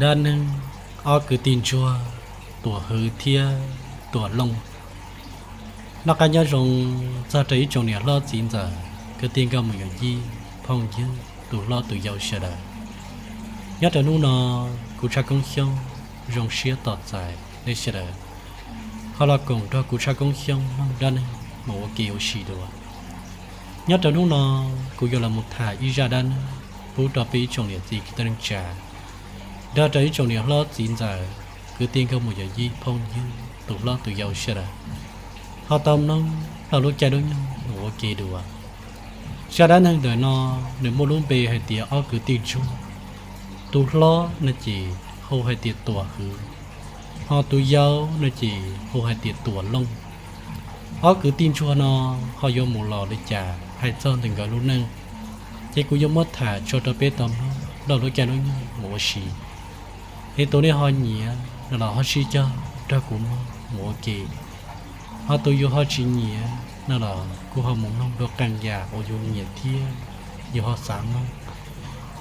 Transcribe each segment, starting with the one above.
Dab neeg ob kwv tij ntsuag, Tuam Hwv thiab Tuam Looj. Noj qab nyob zoo txog rau ib tsoom niam hlob txiv ntxawm, kwv tij nkauj muam yawm yij phooj ywg, tus hlob tus yau sawv daws. Nyob rau hnub no, kuv Tshaj Koob Xyooj zoo siab tos txais nej sawv daws ho los koom nrog kuv Tshaj Koob Xyooj mloog dab neeg mus ua ke ua si dua. Nyob rau hnub no, kuv yuav los mus tham ib zaj dab neeg pub rau peb ib tsoom niam txiv kwv tij neej tsa, nrog rau ib tsoom niam hlob txiv ntxawm, kwv tij nkauj muam yawm yij phooj ywg, tus hlob tus yau sawv daws ho tau mloog laug lub caij lub nyoog mus ua ke dua. Zaj dab neeg ntawm no, nws muaj lub npe hais tias ob kwv tij ntsuag. Tus hlob no ces hu hais tias Tuam Hwv, ho tus yau no ces hu hais tias Tuam Looj. Ob kwv tij ntsuag no ho yuav mus los li cas hais txog ntawm nkawd lub neej, ces kuv yuav muab tham tso rau peb tau mloog laug lub caij lub nyoog mus ua si. Es tus nej ho nyiam no los ho sib cog nrog kuv mloog mus ua ke, ho tus yus ho tsis nyiam no los kuj ho mus mloog dua qee yam uas yus nyiam thiab yus ho xav mloog,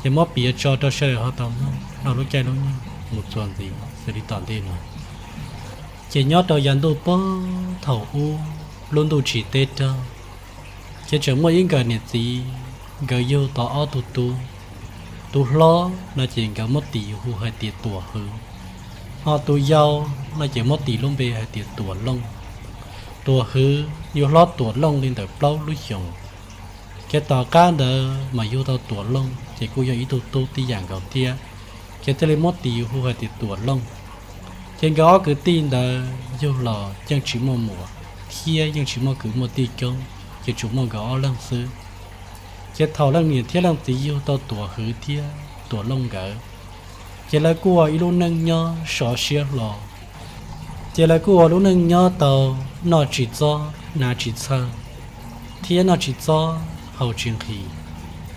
ces muab piav tso rau sawv daws ho tau mloog laug lub caij lub nyoog mus txuas ntxiv xws li tom ntej no. Ces nyob rau yav ntuj puag thaum ub, lub ntuj tsis teb rog, ces tseem muaj ib nkawm niam txiv, nkawd yug tau ob tug tub. Tus hlob no ces nkawd muab tis hu hais tias Tuam Hwv, ho tus yau no ces muab tis lub npe hais tias Tuam Looj. Tuam Hwv yug hlob Tuam Looj li ntawm plaub lub xyoos, ces tom qab ntawd mas yug tau Tuam Looj ces kuj yog ib tug tub tib yam nkaus thiab, ces thiaj li muab tis hu hais tias Tuam Looj. Ces nkawd ob kwv tij ntawd yug los yeej tsis muaj muam thiab yeej tsis muaj kwv muaj tij coob, ces tsuas muaj nkawd ob leeg xwb. Ces thaum leej niam thiab leej txiv yug tau Tuam Hwv thiab Tuam Looj nkawd, ces lawv kuj ua ib lub neej nyob sov siab hlo. Ces lawv kuj ua lub neej nyob tau noj tsis txob hnav tsis txhawj, thiab noj tsis txob haus tsis nqhis,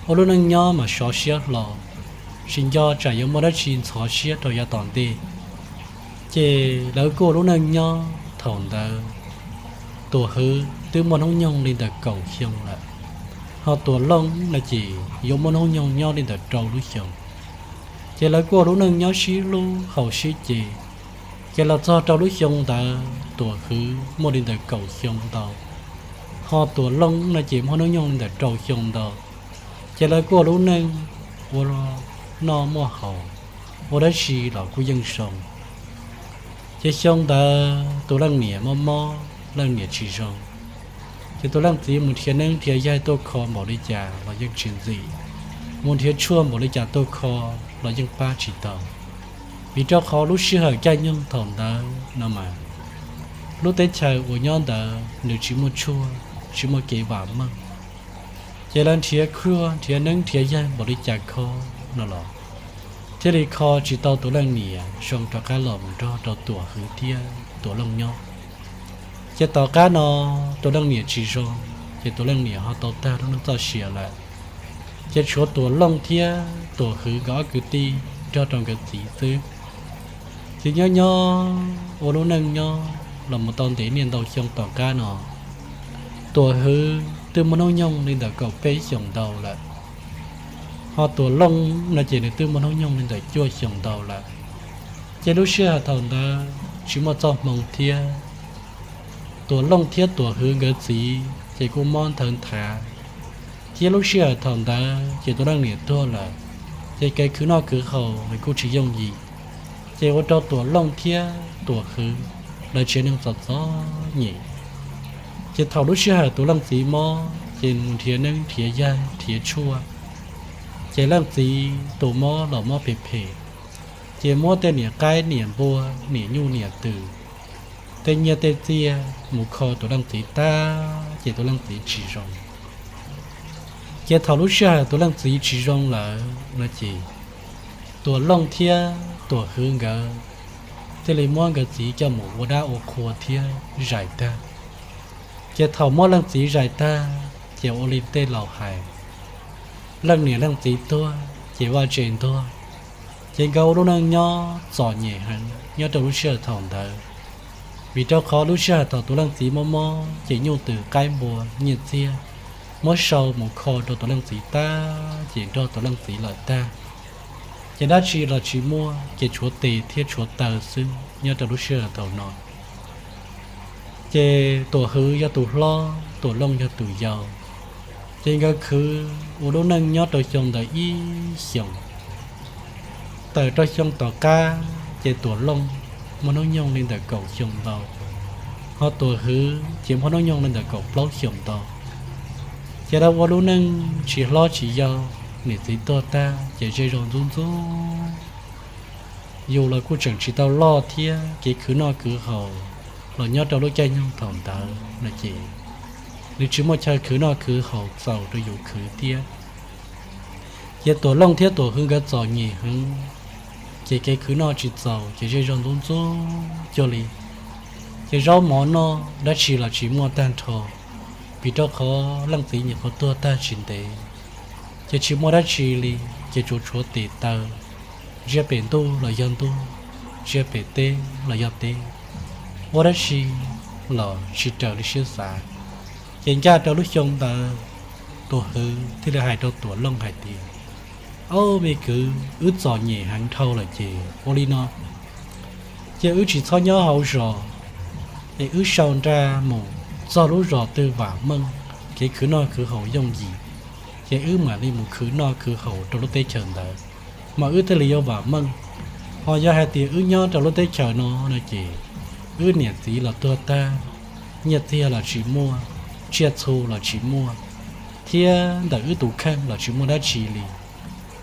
ua lub neej nyob mas sov siab hlo, tsis nco tsam yuav muaj dab tsi ntxhov siab rau yav tom ntej. Ces lawv kuj ua lub neej nyob thaum ntawd, Tuam Hwv twb muaj hnub nyoog li ntawm kaum xyoo lawm, ho Tuam Looj no ces yuav muaj hnub nyoog nyob li ntawm rau lub xyoos. Ces lawv kuj ua lub neej nyob sib hlub haus sib ce. Ces los txog rau lub xyoo ntawd Tuam Hwv muaj li ntawm kaum xyoo ntau, ho Tuam Looj no ces muaj hnub nyoog li ntawm rau xyoo ntau. Ces lawv kuj ua lub neej ua noj muaj haus, ua dab tsi los kuj yeej zoo. Ces xyoo ntawd tus leej niam mob mob, leej niam tsis zoo. Ces tus leej txiv mus nrhiav neeb nrhiav yaig tuaj kho npaum li cas los yeej tsis ntxim, mus nrhiav tshuaj npaum li cas tuaj kho los yeej pab tsis tau. Vim rau qhov lub sij hawm caij nyoog thaum ntawd no mas, lub teb chaws uas nyob ntawd nws tsis muaj tshuaj, tsis muaj kev vam meej. Ces lawv nrhiav tshuaj nrhiav neeb nrhiav yaig npaum li cas kho no los thiaj li kho tsis tau tus leej niam zoo rov qab los mus nrog rau Tuam Hwv thiab Tuam Looj nyob. Ces tom qab no tus leej niam tsis zoo, ces tus leej niam ho tau tag lub neej txoj sia lawm. Ces tshuav Tuam Looj thiab Tuam Hwv nkawd ob kwv tij nrog rau nkawd txiv xwb. Ces nyob nyob ua lub neej nyob los mus tau ntev niaj ntau xyoo tom qab no, Tuam Hwv twb muaj hnub nyoog li ntawm kaum peb xyoos ntau lawm, ho Tuam Looj no ces nws twb muaj hnub nyoog li ntawm cuaj xyoos ntau lawm. Ces lub sij hawm thaum ntawd tsis muaj txoj hmoo thiab, Tuam Looj thiab Tuam Hwv nkawd txiv ces kuj mob nthawv nthav, thiab lub sij hawm thaum ntawd ces tus leej niam tuag lawm, ces kev khwv noj khwv haus nws kuj tsis yooj yim, ces ua rau Tuam Looj thiab Tuam Hwv lawv tsev neeg txom txom nyem. Ces thaum lub sij hawm tus leej txiv mob ces mus nrhiav neeb nrhiav yaig nrhiav tshuaj, ces leej txiv tus mob los mob phem phem, ces muab tej niam qaib niam npua, niam nyuj niam twm, tej nyiaj tej txiaj mus kho tus leej txiv tag, ces tus leej txiv tsis zoo. Ces thaum lub sij hawm tus leej txiv tsis zoo lawm no ces Tuam Looj thiab Tuam Hwv nkawd thiaj li muab nkawd txiv coj mus ua dab ua qhua thiab zais tag. Ces thaum muab leej txiv zais tag ces ua li tej laus hais, leej niam leej txiv tuag ces vaj tse ntuag. Ces nkawd ua lub neej nyob txom nyem heev nyob rau lub sij hawm thaum ntawd, vim rau qhov lub sij hawm thaum tus leej txiv mob mob ces nyuj twm qaib npua nyiaj txiag muab sau mus kho rau tus leej txiv tag ces nrog tus leej txiv lawm tag. Ces dab tsi los tsis muaj, ces tshuav tes thiab tshuav taw xwb nyob rau lub sij hawm thaum no. Ces Tuam Hwv yog tus hlob, Tuam Looj yog tus yau. Ces nkawd khwv ua lub neej nyob rau xyoo ntawd ib xyoos. Tawm rau xyoo tom qab ces Tuam Looj muaj hnub nyoog li ntawm kaum xyoo ntau, ho Tuam Hwv ces muaj hnub nyoog li ntawm kaum plaub xyoos ntau. Ces lawv ua lub neej tsis hlob tsis yau, niam txiv tuag tag ces zej zog ntxub ntxub. Yus los kuj tseem tsis tau loj thiab, kev khwv noj khwv haus los nyob rau lub caij nyoog thaum ntawd no ces nws tsis muaj chaw khwv noj khwv haus txaus rau yus khwv thiab. Ces Tuam Looj thiab Tuam Hwv nkawd txom nyem heev, ces kev khwv noj tsis txaus ces zej zog ntxub ntxub cuag li. Ces zaub mov noj dab tsi los tsis muaj tag nrho, vim rau qhov leej txiv nyuam qhuav tuag tag tsis ntev, ces tsis muaj dab tsi li, ces tsuas tshuav tes taw, ntsia pem ntuj los yog ntuj, ntsia pem teb los yog teb, ua dab tsi los tsis raws li siab xav. Ces ncaj rau lub xyoo ntawd, Tuam Hwv thiaj li hais rau Tuam Looj hais tias, Au me kwv, wb txom nyem heev dhau lawm ces ua li no, cia wb tsis txhob nyob hauv zos, es wb sau nra mus txog lub zos twg vam meej, kev khwv noj khwv haus yooj yim, ces wb mam li mus khwv noj khwv haus rau lub teb chaws ntawd, mas wb thiaj li yuav vam meej. Ho yog hais tias wb nyob rau lub teb chaws no no ces wb niam txiv los tuag tag, nyiaj txiag los tsis muaj, tsiaj txhu los tsis muaj, thiab ntawm wb tus kheej los tsis muaj dab tsi li.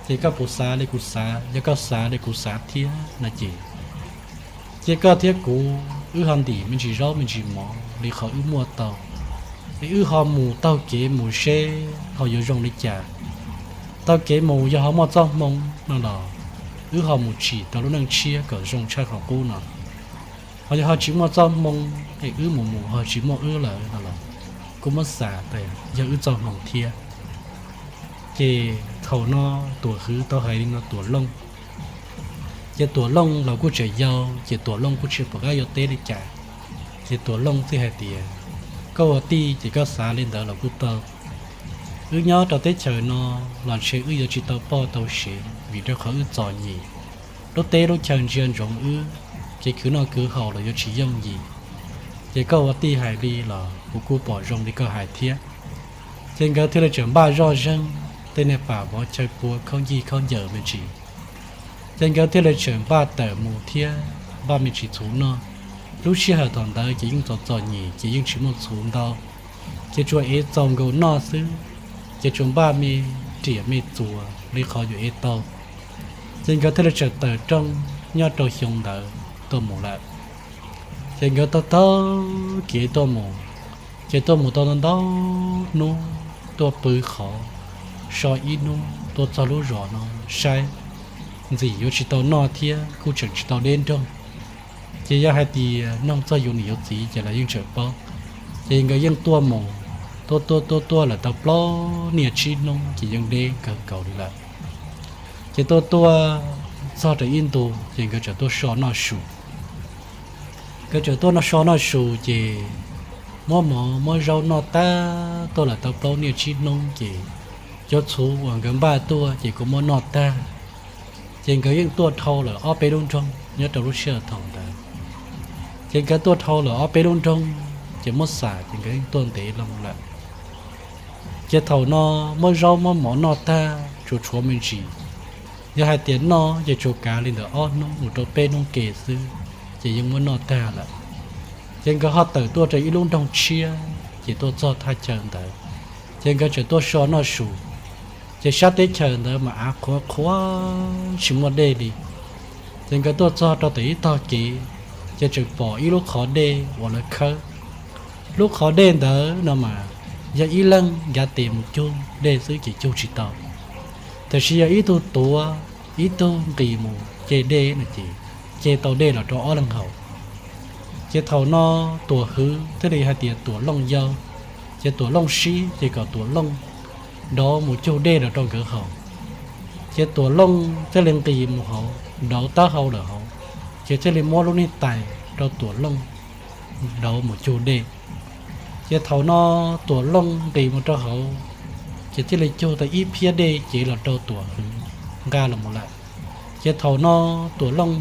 Ces koj puas xav li kuv xav? Yog koj xav li kuv xav thiab no ces, cia koj thiab kuv wb ho ntim me ntsis zaub me ntsis mov li qhov wb muaj tau, es wb ho mus taug kev mus seb ho yuav zoo li cas. Taug kev mus yog ho muaj txoj hmoo no los wb ho mus tsim rau lub neej tshiab kom zoo tshaj qhov qub no. Ho yog ho tsis muaj txoj hmoo, es wb mus mus ho tsis muaj wb lawm no los kuv muab xav tas yog wb txoj hmoo thiab. Ces thaum no Tuam Hwv tau hais li no Tuam Looj, ces Tuam Looj los kuj tseem yau, ces Tuam Looj kuj tsis pom qab yuav teb li cas. Ces Tuam Looj thiaj hais tias, Koj ua tij ces koj xav li ntawd los kuj tau. Wb nyob rau teb chaws no los ntshe wb yuav tsis tau poj tau sev vim rau qhov wb txom nyem, lub teb lub chaw ntsia ntsoov wb, kev khwv noj khwv haus los yuav tsis yooj yim. Ces koj ua tij hais li los kuv kuj pom zoo li koj hais thiab. Ces nkawd thiaj li tseem npaj zoj zeeg, tej niag pam vov chaw pua khaub ncaws khaub ncaws me ntsis. Ces nkawd thiaj li tseem npaj tawm mus thiab npaj me ntsis txhuv noj. Lub sij hawm thaum ntawd ces yeej txom txom nyem ces yeej tsis muaj txhuv ntau, ces tsuas ev txaus nkaus noj xwb, ces tsuas npaj me riam me txuas li qhov yuav ev tau. Ces nkawd thiaj li tseem tawm rooj nyob rau xyoo ntawd tuaj mus lawm. Ces nkawd taug taug kev tuaj mus, ces tuaj mus tau ntau ntau hnub, tuaj pw qhov, so ib hnub tuaj txog lub zos no saib, ntxim yuav tsis tau noj thiab kuj tseem tsis tau deb nroog. Ces yog hais tias noog txog yus niam yus txiv ces lawv yeej tseem paub. Ces nkawd yeej tuaj mus, tuaj tuaj tuaj tuaj lawm tau plaub niaj tsib hnub ces yeej deb kawg nkaus li lawm. Ces tuaj tuaj txog rau ib ntu ces nkawd tseem tuaj so noj su. Nkawd tseem tuaj noj so noj su ces muab mov muab zaub noj tag tuaj lawm tau plaub niaj tsib hnub ces cov txhuv uas nkawd npaj tuaj ces kuj muab noj tag. Ces nkawd yeej tuaj dhau lawm ob peb lub nroog nyob rau lub sij hawm thaum ntawd. Ces nkawd tuaj dhau lawm ob peb lub nroog, ces muab xam ces nkawd yeej tuaj ntev loo lawm. Ces thaum no muab zaub muab mov noj tag tsuas tshuav me ntsis, yog hais tias noj ces tsuas kav li ntawm ob hnub mus rau peb hnub ke xwb, ces yeej muab noj tag lawm. Ces nkawd ho tawm tuaj rau ib lub nroog tshiab, ces tuaj txog thaj chaw ntawd, ces nkawd tseem tuaj so noj su. Ces sab teb chaws ntawd mas av qhuav qhuav tsis muaj dej li. Ces nkawd tuaj txog rau tom ib tog kev, ces tseem pom ib lub qhov dej uas lawv khawb. Lub qhov dej ntawd no mas yog ib leeg ncav tes mus cug dej xwb ces cug tsis tau, tab sis yog ib tug tuav ib tug nqis mus ce dej no ces ce tau dej los rau ob leeg haus. Ces thaum no Tuam Hwv thiaj li hais tias Tuam Looj yau, ces Tuam Looj sib ces kom Tuam Looj nrauv mus cug dej los rau nkawd haus. Ces Tuam Looj thiaj li nqis mus hauv, nrauv taub hau lawm hauv, ces thiaj li muab lub niag tais rau Tuam Looj nrauv mus cug dej. Ces thaum no Tuam Looj nqis mus rau hauv, ces thiaj li cug tau ib phiab dej cev los rau Tuam Hwv nqa los mus lawm. Ces thaum no Tuam Looj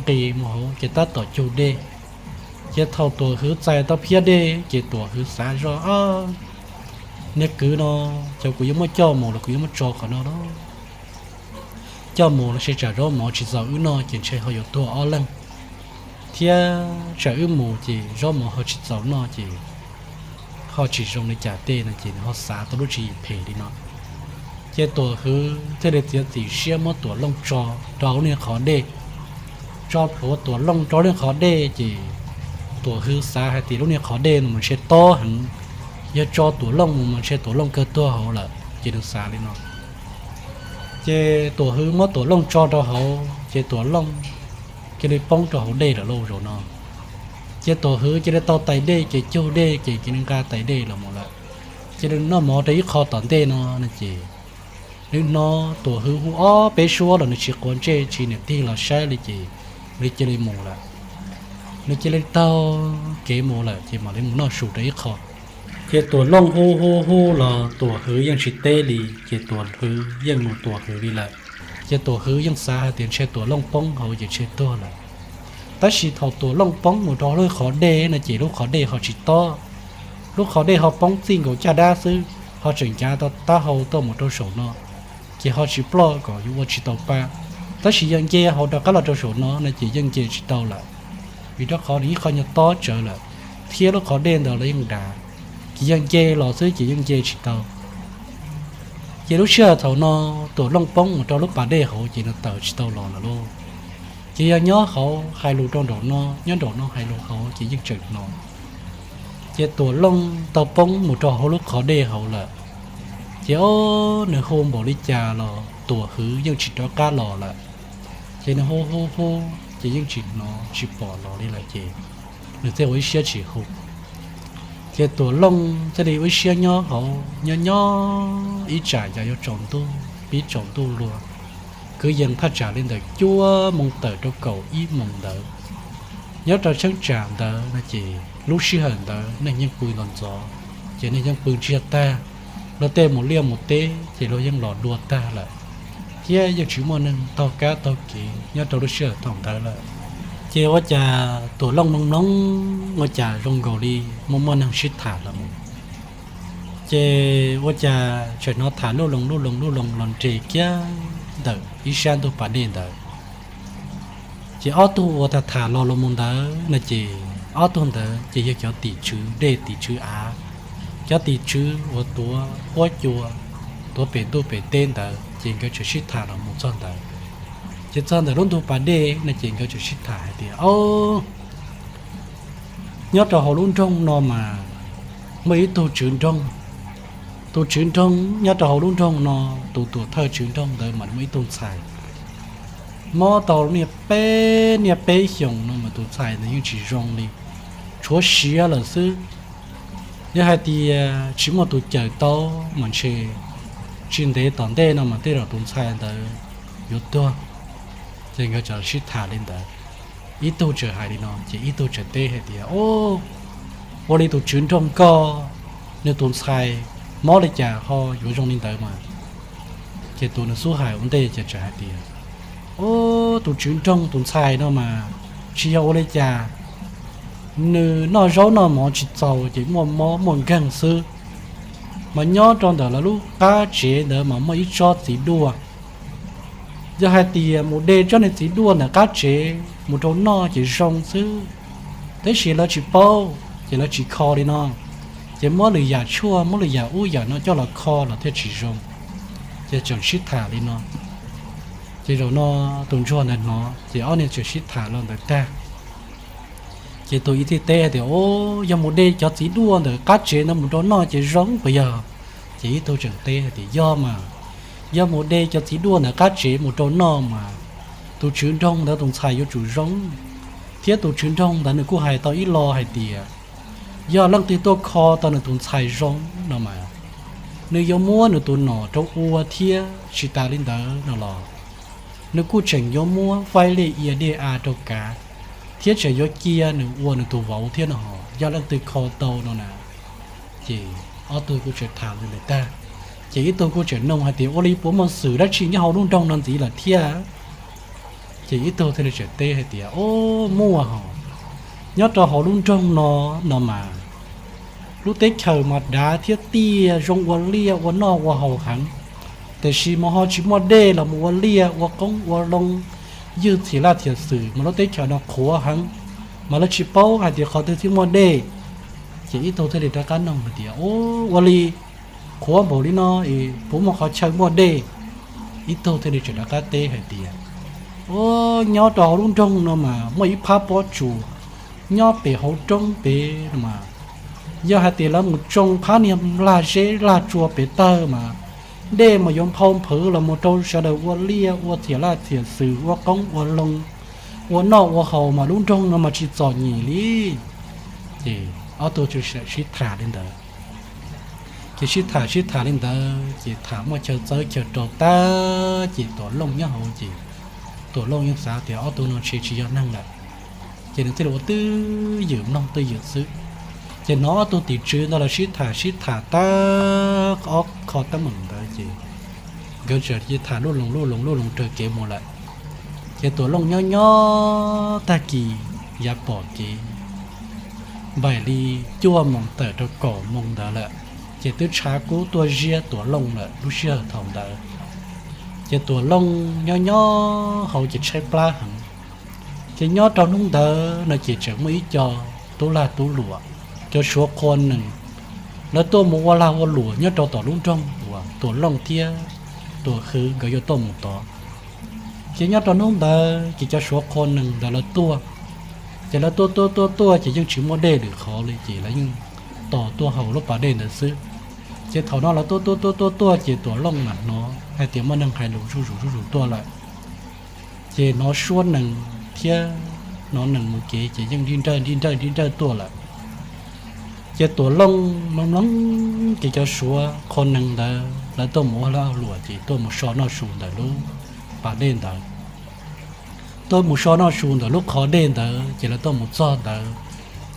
nqis mus hauv ces tab tom cug dej. Ces thaum Tuam Hwv txais tau phiab dej ces Tuam Hwv xav zoj, Niag kwv no, cov kuv yuav muab coj mus los kuv yuav muab tso qhov no los, coj mus los sis tsam zaub mov tsis txaus wb noj ces ntshe ho yuav tuag ob leeg, thiab tsam wb mus ces zaub mov ho tsis txaus noj ces ho tsis zoo li cas tej no ces nws ho xav tau lub tswv yim phem li no. Ces Tuam Hwv thiaj li txiav txim siab muab Tuam Looj tso rau lub niag qhov dej. Tso plhuav Tuam Looj rau lub niag qhov dej ces Tuam Hwv xav hais tias lub niag qhov dej no mas ntshe tob heev, yog tso Tuam Looj mus mas ntshe Tuam Looj kawg tuag hauv lawm ces nws xav li no. Ces Tuam Hwv muab Tuam Looj tso rau hauv ces Tuam Looj cia li poob rau hauv dej lawm lauj zaum no. Ces Tuam Hwv cia li tau tais dej ces cug dej ces cia li nqa tais dej los mus lawm. Cia li noj mov rau ib qho tom ntej no no ces nws hnov Tuam Hwv hu ob peb suab los nws tsis quav ntsej tsis niam tig los saib li ces nws cia li mus lawm. Nws cia li taug kev mus lawm ces mam li mus noj su rau ib qho. Ces Tuam Looj hu hu hu los Tuam Hwv yeej tsis teb li ces Tuam Hwv yeej mus Tuam Hwv li lawm. Ces Tuam Hwv yeej xav hais tias ntshe Tuam Looj poob hauv ces ntshe tuag lawm. Tab sis thaum Tuam Looj poob mus rau lub qhov dej no ces lub qhov dej ho tsis tob, lub qhov dej ho poob txij nkaus caj dab xwb, ho tseem ncav tau taub hau tuaj mus rau saum no, ces ho tsis ploj kom yus ua tsis tau pa. Tab sis yog nce hauv rov qab los rau saum no no ces yeej nce tsis tau lawm, vim rau qhov nws ib qho nyuag tob tsawv lawm, thiab lub qhov dej ntawd los yeej dav, ces yog nce los xwb ces yeej nce tsis tau. Ces lub sij hawm thaum no Tuam Looj poob mus rau lub pas dej hauv ces nws tawm tsis tau los lawm lauj. Ces yog nyob hauv hais lus rau nraum no, nyob nraum no hais lus hauv ces yeej tseem hnov. Ces Tuam Looj tau poob mus rau hauv lub qhov dej hauv lawm. Ces ob nws hu npaum li cas los Tuam Hwv yeej tsis rov qab los lawm. Ces nws hu hu hu ces yeej tsis hnov tsis pom los li lawm ces nws thiaj ua ib siab tsis hu. Ces Tuam Looj thiaj li ua ib siab nyob hauv, nyob nyob ib tsam yog yuav tsaus ntuj, pib tsaus ntuj luag, kwv yees thaj tsam li ntawm cuaj moos tawm rau kaum ib moos ntawd. Nyob rau cheeb tsam ntawd no ces lub sij hawm ntawd neeg yeej pw ntxov ntxov, ces neeg yeej pw ntsiag tag. Luag tej mus liaj mus teb ces luag yeej los dua tag lawm, thiab yeej tsis muaj neeg taug kab taug kev nyob rau lub sij hawm thaum ntawd lawm. Ces ua cas Tuam Looj mloog mloog ua cas zoo nkaus li muaj muaj neeg sib tham los mus. Ces ua cas tseem hnov tham luj loos luj loos luj loos los nres kiag ntawm ib sab ntug pas dej ntawd. Ces ob tug uas tham tham los los mus ntawd no ces ob tug ntawd ces yog cov tim tswv dej tim tswv av, cov tim tswv uas tuav huab cua, tuav pem ntuj pem teb ntawd ces nkawd tseem sib tham los mus txog ntawd. Ces txog ntawm lub ntug pas dej no ces nkawd tseem sib tham hais tias, Au, nyob rau hauv lub nroog no mas muaj ib tug tswv nroog. Tus tswv nroog nyob rau hauv lub nroog no, tus tuam thawj tswv nroog ntawd mas muaj ib tug ntxhais mob tau niaj peb niaj peb xyoos no mas tus ntxhais ntawd yeej tsis zoo li, tshuav siav lawm xwb. Yog hais tias tsis muaj tus cawm tau mas ntshe tsis ntev tom ntej no mas tej zaum tus ntxhais ntawd yuav tuag. Ces nkawd tseem sib tham li ntawd, ib tug tseem hais li no ces ib tug tseem teb hais tias, Ua li tus tswv nroog koj, nws tus ntxhais mob li cas ho yuav zoo li ntawd mas? Ces tus nws xub hais ua ntej ces tseem hais tias, Tus tswv nroog tus ntxhais no mas tsis yog ua li cas, nws noj zaub noj mov tsis txaus ces muaj mob muaj nkeeg xwb. Mas nyob rau ntawm lawv lub qab tsev ntawd mas muaj ib tsob txiv duaj. Yog hais tias mus de tsob niag txiv duaj ntawm qab tsev mus rau noj ces zoo xwb, tab sis lawv tsis paub ces lawv tsis kho li no, ces muab lwm yam tshuaj muab lwm yam ub yam no coj los kho los thiaj tsis zoo. Ces tseem sib tham li no. Ces zaum no tus ntsuag ntawd hnov ces ob niag tseem sib tham los ntawd tag. Ces tus ib thiaj teb hais tias, Yog mus de cov txiv duaj ntawm qab tsev ntawd mus rau noj ces zoo puas yog? Ces ib tug tseem teb hais tias, Yog mas, yog mus de cov txiv duaj ntawm qab tsev mus rau noj mas tus tswv nroog ntawd tus ntxhais yuav tsum zoo. Thiab tus tswv nroog ntawd nws kuj hais tau ib lo hais tias yog leej twg tuaj kho tau nws tus ntxhais zoo no mas nws yuav muab nws tus nom rau ua thiab tsis tas li ntawd no los nws kuj tseem yuav muab faib lej ia dej a rau kav, thiab tseem yuav cia nws ua nws tus vauv thiab no ho yog leej twg kho tau no na. Ces ob tug kuj tseem tham li ntawd tag, ces ib tug kuj tseem nug hais tias, Ua li puas muaj xwm dab tsi nyob hauv lub nroog no ntxiv lawm thiab? Ces ib tug thiaj li teb hais tias, Ub, muaj hos, nyob rau hauv lub nroog no, no mas lub teb chaws mas dav thiab tiaj zoo ua liaj ua noj ua haus heev, tiam sis mas ho tsis muaj dej los mus ua liaj ua qoob ua loo, ywg txhia laj txhia xwm, mas lub teb chaws no qhuav heev, mas lawv tsis paub hais tias qhov twg thiaj muaj dej. Ces ib tug thiaj li rov qab noog hais tias, Ub, ua li qhuav npaum li no es puas muaj qhov chaw muaj dej? Ib tug thiaj li tseem rov qab teb hais tias, Ub, nyob rau hauv lub nroog no mas muaj ib phab pob tsuas nyob pem hauv roob pem no mas, yog hais tias lawv mus tsoo phab niag lag zeb lag tsua pem tawg mas dej mas yuav nphau nphwv los mus rau sawv daws ua liaj ua txhia laj txhia xwm, ua qoob ua loo, ua noj ua haus, mas lub nroog no mas tsis txom nyem li. Ces ob tug sib tham li ntawd. Ces sib tham sib tham li ntawd ces tham muaj chaw txawb chaw rau tag ces Tuam Looj nyob hauv ces Tuam Looj yeej xav tias ob tug no ntshe tsis yog neeg lawm, ces nws thiaj li ua twj ywm mloog twj ywm xwb. Ces hnov ob tug tim tswv ntawd los sib tham sib tham tag ob qho teeb meem ntawd ces nkawd txawm cia li tham lub loos lub loos lub loos raws kev mus lawm. Ces Tuam Looj nyob nyob tag kis yav pom kev npaum li cuaj moos tawm rau kaum moos ntawd lawm, ces twb tshav kub tuaj ziab Tuam Looj lawm lub sij hawm thaum ntawd. Ces Tuam Looj nyob nyob hauv ces tshaib plab heev. Ces nyob rau hnub ntawd no ces tseem muaj ib co tub lag tub luam, cov Suav qhua nees, lawv tuaj mus ua lag ua luam nyob rau tom lub nroog uas Tuam Looj thiab Tuam Hwv nkawd yuav tuaj mus tod. Ces nyob rau hnub ntawd ces cov Suav qhua nees ntawd lawv tuaj, ces lawv tuaj tuaj tuaj tuaj ces yeej tsis muaj dej lwm qhov li ces lawv yeej tos tuaj haus lub pas dej ntawd xwb. Ces thaum no lawv tuaj tuaj tuaj tuaj tuaj ces Tuam Looj mam hnov hais tias muaj neeg hais lus zuj zus zuj zus tuaj lawm. Ces hnov suab nees thiab hnov nees mus kev ces yeej nrij nrawj nrij nrawj nrij nrawj tuaj lawm. Ces Tuam Looj mloog mloog ces cov Suav qhua nees ntawd lawv tuaj mus ua lag luam ces tuaj mus so noj su ntawm lub pas dej ntawd. Tuaj mus so noj su ntawm lub qhov dej ntawd ces lawv tuaj mus txog ntawd,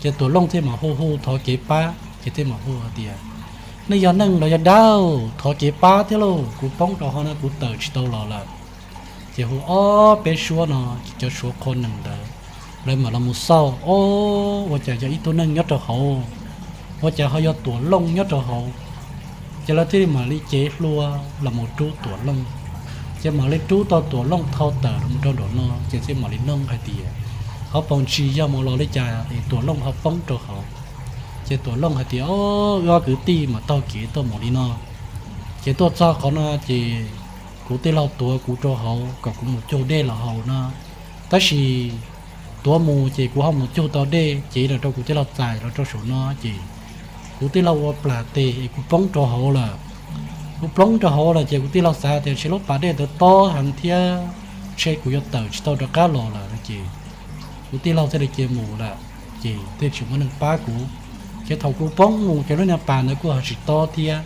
ces Tuam Looj thiaj mam hu hu thov kev pab ces thiaj mam hu hais tias, Nej yog neeg los yog dab, thov kev pab thiab lauj, kuv poob rau hauv no kuv tawm tsis tau los lawm. Ces hu ob peb suab no ces cov Suav qhua nees ntawd lawv mam los mus xauj, Ob, ua cas yog ib tug neeg nyob rau hauv, ua cas ho yog Tuam Looj nyob rau hauv? Ces lawv thiaj li mam li cev hlua los mus rub Tuam Looj. Ces mam li rub tau Tuam Looj thau tawm los rau nraum no ces thiaj mam li noog hais tias, Qhov paus ntsis yog mus los li cas es Tuam Looj ho poob rau hauv? Ces Tuam Looj hais tias, Ob, wb ob kwv tij mas taug kev tuaj mus li no, ces tuaj txog qhov no ces kuv tij laug tuav kuv rau hauv kom kuv mus cug dej los haus no, tab sis tuav mus ces kuv ho mus cug tau dej cev los rau kuv tij laug txais los rau saum no ces kuv tij laug ua plam tes es kuv poob rau hauv lawm. Kuv poob rau hauv lawm ces kuv tij laug xav tias ntshe lub pas dej ntawd tob heev thiab ntshe kuv yuav tawm tsis tau rov qab los lawm no ces kuv tij laug thiaj li cia mus lawm, ces thiaj tsis muaj neeg pab kuv. Ces thaum kuv poob mus ces lub niag pas ntawd kuj ho tsis tob thiab,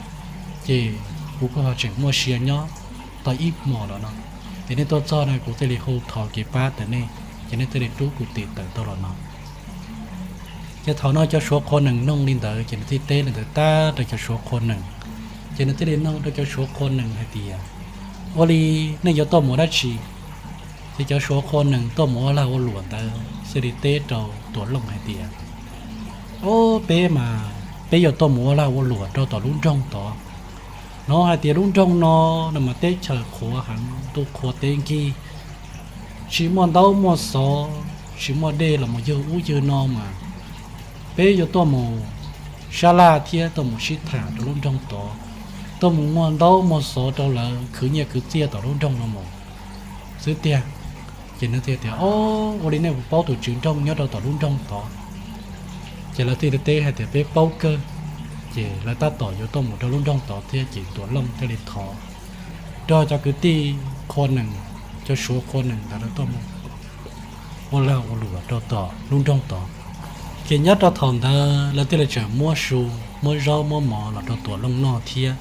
ces kuv kuj ho tseem muaj sia nyob tau ib hmos los no. Ces nej tuaj txog no kuv thiaj li hu thov kev pab ntawm nej, ces nej thiaj li rub kuv tes tawm tau los no. Ces thaum no cov Suav qhua nees noog li ntawd ces nws thiaj teb li ntawd tag rau cov Suav qhua nees. Ces nws thiaj li noog rau cov Suav qhua nees hais tias, Ua li nej yuav tuaj mus dab tsi? Ces cov Suav qhua nees tuaj mus ua lag ua luam ntawd thiaj li teb rau Tuam Looj hais tias, Ob, peb mas peb yuav tuaj mus ua lag ua luam rau tom lub nroog tod. Hnov hais tias lub nroog no, no mas teb chaws qhuav heev, ntuj qhua teb nkig, tsis muaj ntaub muaj xov, tsis muaj dej los mus ywg ub ywg no mas peb yuav tuaj mus sab laj thiab tuaj mus sib tham rau lub nroog tod, tuaj mus muag ntaub muag xov rau lawv khwv nyiaj khwv txiaj tom lub nroog no mus xwb tiag. Ces nws thiaj tias, Ob, ua li nej puas paub tus tswv nroog nyob rau tom lub nroog tod? Ces lawv thiaj li teb hais tias, Peb paub kawg. Ces lawv tab tom yuav tuaj mus rau lub nroog tod thiab ces Tuam Looj thiaj li thov nrog cov kwv tij qhua nees, cov Suav qhua nees ntawd lawv tuaj mus ua lag ua luam rau tom lub nroog tod. Ces nyob rau thaum ntawd lawv thiaj li tseem muab su, muab zaub muab mov los rau Tuam Looj noj thiab.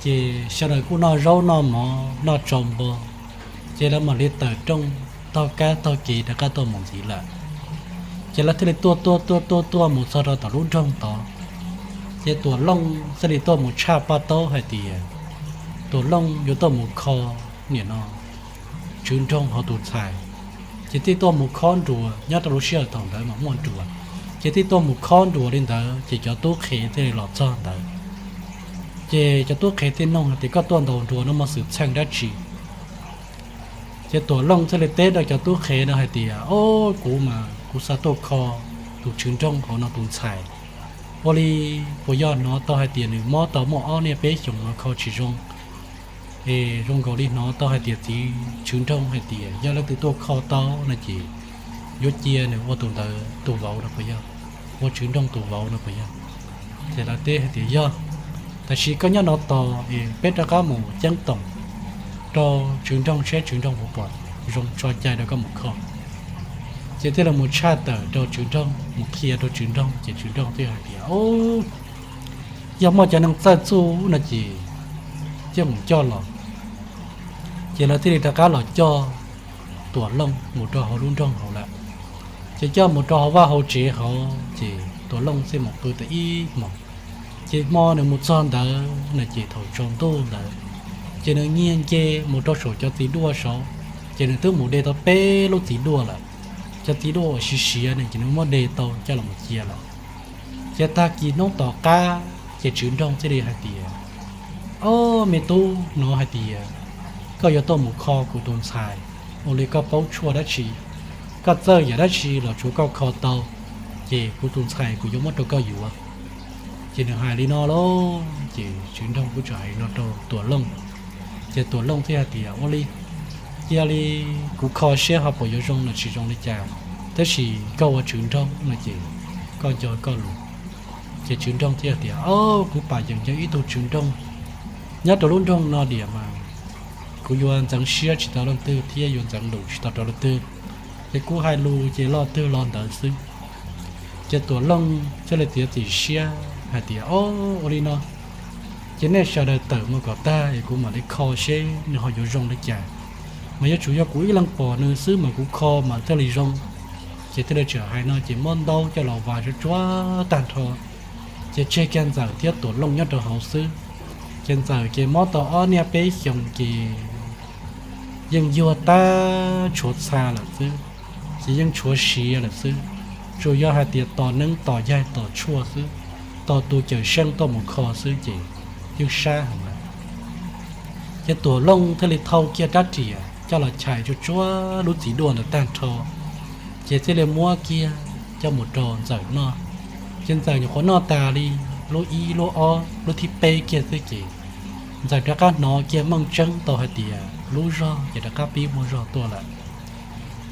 Ces sawv daws kuj noj zaub noj mov noj tsau npo, ces lawv mam li tawm rooj taug kab taug kev rov qab tuaj mus ntxiv lawm. Ces lawv thiaj li tuaj tuaj tuaj tuaj tuaj mus txog rau tom lub nroog tod. Ces Tuam Looj thiaj li tuaj mus tshaj paj taub hais tias Tuam Looj yuav tuaj mus kho, nim no Tswv Nroog hauv tus ntxhais, ces thiaj tuaj mus khob nruas. Nyob rau lub sij hawm thaum ntawd mas muaj nruas, ces thiaj tuaj mus khob nruas li ntawd, ces cov tub qhe thiaj li los txog ntawd. Ces cov tub qhe thiaj nug hais tias, Koj tuaj ntaus nruas no muaj xwm txheej dab tsi? Ces Tuam Looj thiaj li teb rau cov tub qhe no hais tias, Au, kuv mas kuv xav tuaj kho tus Tswv Nroog hauv no tus ntxhais. Ua li puas yog hnov tau hais tias nws mob tau muaj ob niaj peb xyoos no kho tsis zoo? Es zoo nkaus li hnov tau hais tias txiv Tswv Nroog hais tias yog leej twg tuaj kho tau no ces yuav cia nws ua tus ntawd tus vauv no puas yog, ua Tswv Nroog tus vauv no puas yog? Ces lawv teb hais tias, Yog, tab sis koj nyob no tos es peb rov qab mus ceeb toom rau Tswv Nroog saib Tswv Nroog puas pom zoo tso cai rau koj mus kho. Ces thiaj li mus tshaj tawm rau Tswv Nroog, mus qhia rau Tswv Nroog, ces Tswv Nroog thiaj hais tias, Au, yog muaj cov neeg txawj txuj no ces cia mus coj los. Ces lawv thiaj li rov qab los coj Tuam Looj mus rau hauv lub nroog hauv lawm. Ces coj mus rau hauv vaj hauv tsev hauv, ces Tuam Looj thiaj mus pw tau ib hmos. Ces hmo nws mus txog ntawd no ces thaum tsaus ntuj ntawd, ces nws nyiag nce mus rau saum cov txiv duaj saud, ces nws twb mus de tau peb lub txiv duaj lawm. Cov txiv duaj uas siav siav ne ces nws muab de tau coj los cia lawm. Ces tag kis hnub tom qab, ces Tswv Nroog thiaj li hais tias, Au, me tub, hnov hais tias koj yuav tuaj mus kho kuv tus ntxhais, ua li koj paub tshuaj dab tsi, koj txawj yam dab tsi los tsuav koj kho tau, ces kuv tus ntxhais kuv yuav muab rau koj yuav. Ces nws hais li no lauj, ces Tswv Nroog kuj txawm hais li no rau Tuam Looj. Ces Tuam Looj thiaj hais tias, Ua li, cia li kuv kho saib ho puas yuav zoo los tsis zoo li cas, tab sis koj ua Tswv Nroog no ces koj nco koj lus. Ces Tswv Nroog thiaj tias, Au, kuv pam yeem yog ib tug Tswv Nroog, nyob rau lub nroog no diam mas kuv yuav ntxeev siab tsis tau leej twg thiab yuav ntxeev lus tsis tau rau leej twg, ces kuv hais lus ces loj twg los ntawd xwb. Ces Tuam Looj thiaj li txiav txim siab hais tias, Au, ua li no, ces nej sawv daws tawm mus kom tag es kuv mam li kho seb nws ho yuav zoo li cas, mas yuav tsum yog kuv ib leeg pom nws xwb mas kuv kho mas thiaj li zoo. Ces thiaj li txawm hais no ces muab ntaub coj los vas tsuag tsuag tag nrho, ces tseg kiag Ntxawm thiab Tuam Looj nyob rau hauv xwb. Ces Ntxawm ces mob tau ob niaj peb xyoos ces yeej yuag tag tshuav txha lawm xwb, ces yeej tshuav siav lawm xwb, tsuas yog hais tias tos neeb tos yaig tos tshuaj xwb, tos tus cawm seej tuaj mus kho xwb ces yeej sab heev lawm. Ces Tuam Looj thiaj li thau kiag rab riam coj los chais tsuag tsuag lub txiv duaj ntawd tag nrho, ces thiaj li muab kiag coj mus rau Ntxawm noj. Ces Ntxawm nyuam qhuav noj tas li lub ib lub ob lub thib peb kiag xwb ces Ntxawm rov qab hnov kiag meej tseeb tau hais tias lub zog ces rov qab pib muaj zog tuaj lawm.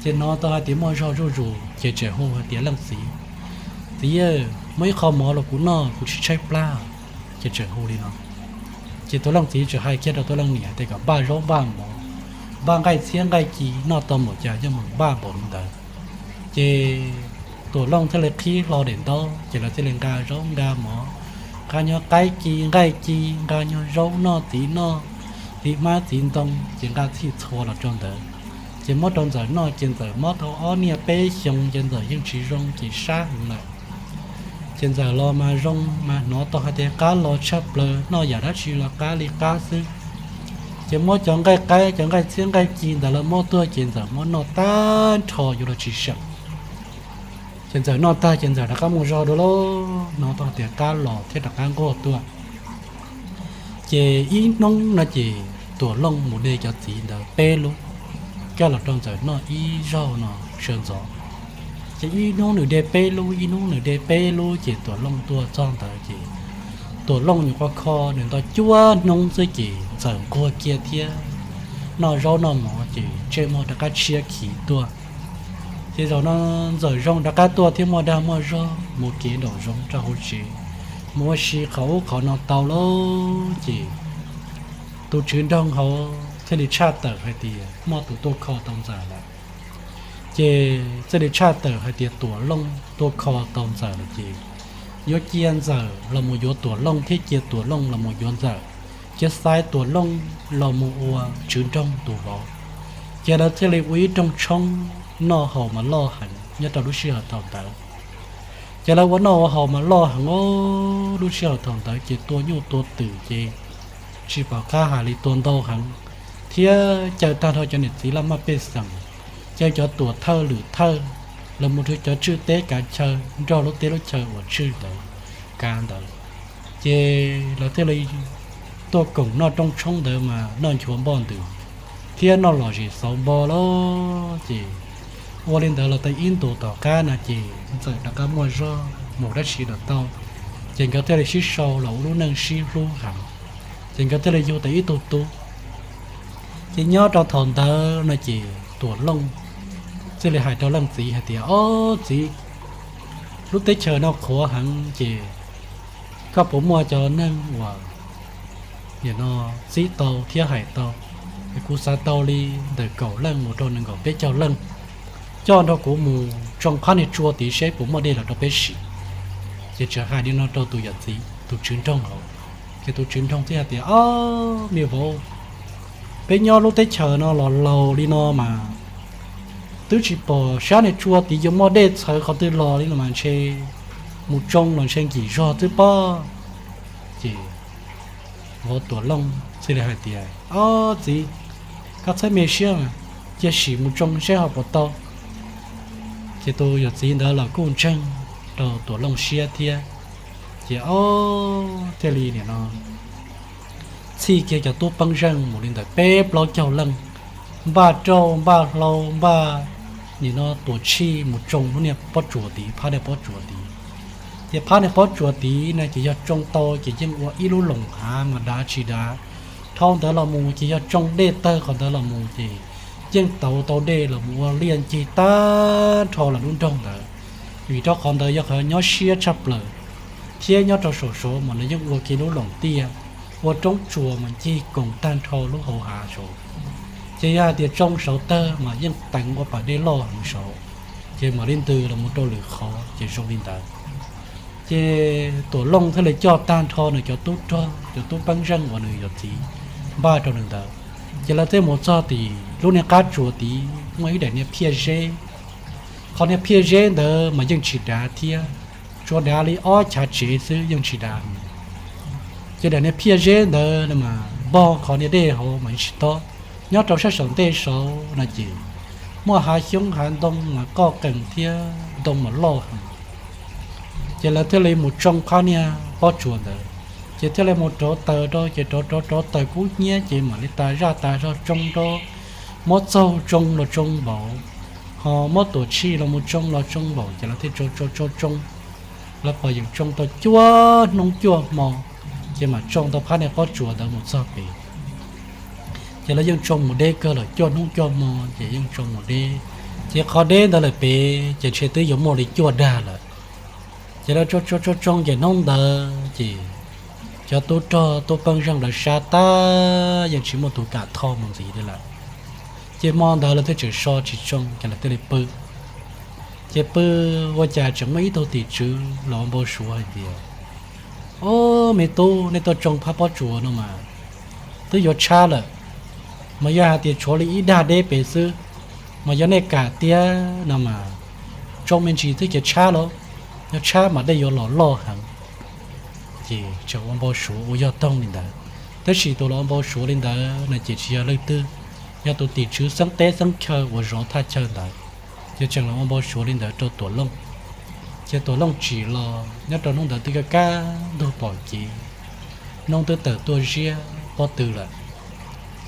Ces hnov tau hais tias muaj zog zuj zus ces tseem hu hais tias, Leej txiv, txiv, muab ib qho mov los kuv noj, kuv tsis tshaib plab. Ces tseem hu li no. Ces tus leej txiv tseem hais kiag rau tus leej niam tias kom npaj zaub npaj mov, npaj nqaij txhiab nqaij ci, noj tau npaum cas yog mus npaj npaum li ntawd. Ces Tuam Looj thiaj li qhib hlo daim ntaub ces lawv thiaj li nqa zaub nqa mov, nqa nyuag qaib ci nqaij ci, nqa nyuag zaub noj txiv noj, txiv hmab txiv ntoo ces nqa txhij txhua los rau ntawd. Ces muab rau Ntxawm noj ces Ntxawm mob tau ob niaj peb xyoos ces Ntxawm yeej tsis zoo ces sab heev lawm. Ces Ntxawm los mas zoo mas hnov tau hais tias qab los tshaj plaws, noj yam dab tsi los qab li qab xwb. Ces muab cov nqaij qaib cov nqaij txhiab nqaij ci ntawd lawv muab tuaj ces Ntxawm muab noj tag nrho yuav luag tsis seem. Ces Ntxawm noj tag ces Ntxawm rov qab muaj zog dua lauj, hnov tau hais tias qab los thiab rov qab nquag tuaj. Ces ib hnub no ces Tuam Looj mus de cov txiv ntawd peb lub, coj los rau Ntxawm noj ib zaug no sawv ntxov. Ces ib hnub nws de peb lub, ib hnub nws de peb lub ces Tuam Looj tuaj txog ntawd ces Tuam Looj nyuam qhuav kho nws ntau cuaj hnub xwb ces Ntxawm nquag kiag thiab noj zaub noj mov ces ntsej muag rov qab tshiab khiv tuaj. Ces zaum no Ntxawm zoo rov qab tuaj thiab muaj dag muaj zog mus kev nraum zoov rau hauv tsev, mus ua si qhov ub qhov no tau lawm ces tus tswv nroog hauv thiaj li tshaj tawm hais tias muaj tus tuaj kho tau Ntxawm lawm. Ces thiaj li tshaj tawm hais tias Tuam Looj tuaj kho tau Ntxawm lawm ces yuav cia Ntxawm los mus yuav Tuam Looj thiab cia Tuam Looj los mus yuav Ntxawm, cia xaiv Tuam Looj los mus ua tswv nroog tus vauv. Ces lawv thiaj li ua ib rooj tshoob noj haus mas loj heev nyob rau lub sij hawm thaum ntawd. Ces lawv ua noj ua haus mas loj heev os, lub sij hawm thaum ntawd ces tua nyuj tua twm ces tsis pom qab hais li, tua ntau heev. thiab caw tag nrho cov niam txiv laj mej pej xeem, caw cov tuam thawj lwm thawj, los mus rau cov tswj teb kav chaw nrog lub teb lub chaw uas tswj ntawd, kav ntawd, ces lawv thiaj li tuaj koom noj rooj tshoob ntawd mas noj nchuav npoj ntws thiab noj lom zem xauv npo lawm. Ces ua li ntawd los tau ib ntus tom qab no ces txawm rov qab muaj zog mus dab tsi los tau, ces nkawd thiaj li sib sau los ua lub neej sib hlub heev, ces nkawd thiaj li yug tau ib tug tub. Ces nyob rau thaum ntawd no ces Tuam Looj thiaj li hais rau leej txiv hais tias, Ob txiv, lub teb chaws no qhuav heev ces koj puas muaj cov neeg uas nim no txib tau thiab hais tau, es kuv xav tau li ntawm kaum leej mus rau nees nkaum peb caug leej coj nrog kuv mus tsoo phab niag tsua tid seb puas muaj dej los rau peb sim. Ces tseem hais li no rau tus yawm txiv tus tswv nroog hauv, ces tus tswv nroog thiaj hais tias, Ob me vauv, peb nyob lub teb chaws no los laus li no mas twb tsis pom sab niag tsua tid yuav muaj dej txhawv qhov twg los li no mas ntshe mus tsoo los ntshe nkim zog xwb pob. Ces vauv Tuam Looj thiaj li hais tias, Ob txiv, koj txhob me siab, cia sim mus tsoo seb ho puas tau. Ces tus yawm txiv ntawd los kuj ntseeg rau Tuam Looj siab thiab. Ces ob thiaj li nim no txhij kiag cov tub peeb zeej mus li ntawm peb plaub caug leej, npaj rauj npaj hlau npaj nim no tuam tshij mus tsoo lub niag pob tsuas tid, phab niag pob tsuas tid. Ces phab niag pob tsuas tid no ces yog tsoo tau ces yeej ua ib lub loos hav mas dav tsis dav. Dhau ntawd los mus ces yog tsoo dej tawg qhov ntawd los mus ces yeej tauv tau dej los mus ua liaj ncig tag nrho lawv lub nroog ntawd, vim rau qhov ntawd yog qhov nyob siab tshaj plaws, thiab nyob rau saum saud mas nws yeej ua kiag lub loos tiaj, ua roob tsuas mas ncig koom tag nrho lub hauv hav saud. Ces yog hais tias tsoo saud tawg mas yeej teev ua pas dej loj heev saud, ces mam li ntws los mus rau lwm qhov ces zoo li ntawd. Ces Tuam Looj thiaj li coj tag nrho nws cov tub rog cov tub peeb zeej uas nws yawm txiv npaj rau nws ntawd, ces lawv thiaj mus txog tim lub niag qab tsuas tid muaj ib daim niag phiaj zeb. Qhov niag phiaj zeb ntawd mas yeej tsis dav thiab, tsuas dav li ob chav tsev xwb yeej tsis dav. Ces daim niag phiaj zeb ntawd mas npog qhov niag dej hauv mas yeej tsis tob. Nyob rau sab saum ntej saud no ces muaj hav xyoob hav ntoo mas qoj qees thiab ntoo mas loj heev. Ces lawv thiaj li mus tsoo phab niag pob tsuas ntawd, ces thiaj li mus rauv taws rau, ces rauv rauv rauv taws kub hnyiab ces mam li tas zaj tas zog tsoo rau, muab txaug tsoo los tsoo npaum, ho muab tuam tshij los mus tsoo los tsoo npaum, ces lawv thiaj tsoo tsoo tsoo tsoo. Lawv pom yeem tsoo tau cuaj hnub cuaj hmo, ces mam tsoo tau phab niag pob tsuas ntawd mus txog pem. Ces lawv yeej tsoo mus deb kawg lawm, cuaj hnub cuaj hmo ces yeej tsoo mus deb. Ces qhov deb ntawd lawm pem ces ntshe twb yuav muaj li cuaj dag lawm. Ces lawv tsoo tsoo tsoo tsoo ces hnub ntawd ces cov tub rog tub peeb zeej lawv sab tag yeej tsis muaj tus kam tho mus ntxiv li lawm. Ces hmo ntawd lawv thiaj tseem so tsis tsoo ces lawv thiaj li pw. Ces pw ua cas tseem muaj ib tug tim tswv los ua npau suav hais tias, Ob me tub, nej tuaj tsoo phab pob tsuas no mas twb yuav tshab lawm, mas yog hais tias tshuav li ib dag deb pem xwb, mas yog nej kam tiag no mas tsoo me ntsis twb cia tshab lauj, yog tshab mas dej yuav los loj heev. Ces tseem ua npau suav ua yog toog li ntawd. Tab sis tus los ua npau suav li ntawd no ces tsis yog leej twg, yog tus tim tswv xeeb teb xeeb chaw uas zov thaj chaw ntawd, ces tseem los ua npau suav li ntawd rau Tuam Looj. Ces Tuam Looj tsim los nyob rau hnub ntawd twb kaj kaj ntug pom kev, hnub twb tawm tuaj ziab pob tw lawm.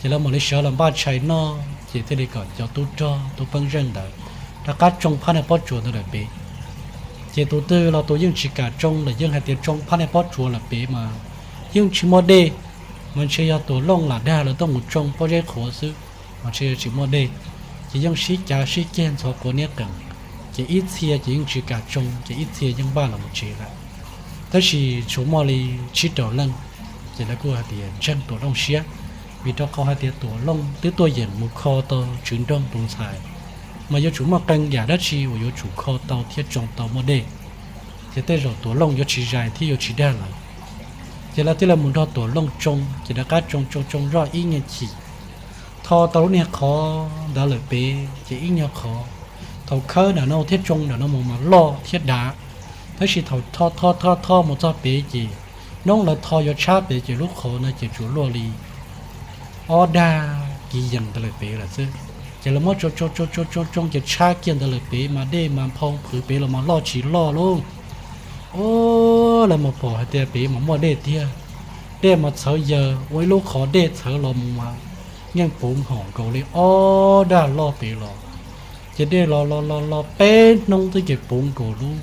Ces lawv mam li sawv los npaj tshais noj, ces thiaj li kom cov tub rog tub peeb zeej ntawd rov qab tsoo phab niag pob tsuas ntawd lawm pem. Ces tus twg los tus yeej tsis kam tsoo lawm, yeej hais tias tsoo phab niag pob tsuas lawm pem mas yeej tsis muaj dej, mas ntshe yog Tuam Looj lam dag lawv tuaj mus tsoo pob zeb qhuav xwb, mas ntshe tsis muaj dej. Ces yeej sib cav sib ceg ntxhov quav niab qees, ces ib txhia ces yeej tsis kam tsoo, ces ib txhia yeej npaj los mus tsev lawm. Tab sis tsuas muaj li tsib rau leej, ces lawv kuj hais tias ntseeg Tuam Looj siab, vim rau qhov hais tias Tuam Looj twb tuaj yeem mus kho tau tswv nroog tus ntxhais, mas yuav tsum muaj qee yam dab tsi uas yuav tsum kho tau thiab tsoo tau muaj dej, ces tej zaum Tuam Looj yuav tsis zais thiab yuav tsis dag lawm. Ces lawv thiaj li mus nrog Tuam Looj tsoo, ces rov qab tsoo tsoo tsoo zoj ib nyuag chim, tho tau lub niag qhov ntawd lawm pem ces ib nyuag qhov. Thaum khawb nram no thiab tsoo nram no mus mas loj thiab dav, tab sis thaum tho tho tho tho mus txog pem ces hnub lawv tho yuav tshab pem ces lub qhov no ces tsuas luaj li ob dag ci yees ntawd lawm pem lawm xwb. Ces lawv muab tsoo tsoo tsoo tsoo tsoo ces tshab kiag ntawd lawm pem mas dej mas nphau phwv pem los mas loj tsis loj lauj. Ua, lawv mus pom hais tias pem mas muaj dej tiag. Dej mas txhawv yaws ua ib lub qhov dej txhawv los mus mas yeej puv hom nkaus li ob dag loj pem los. Ces dej los los los los peb hnub twb ces puv nkaus lub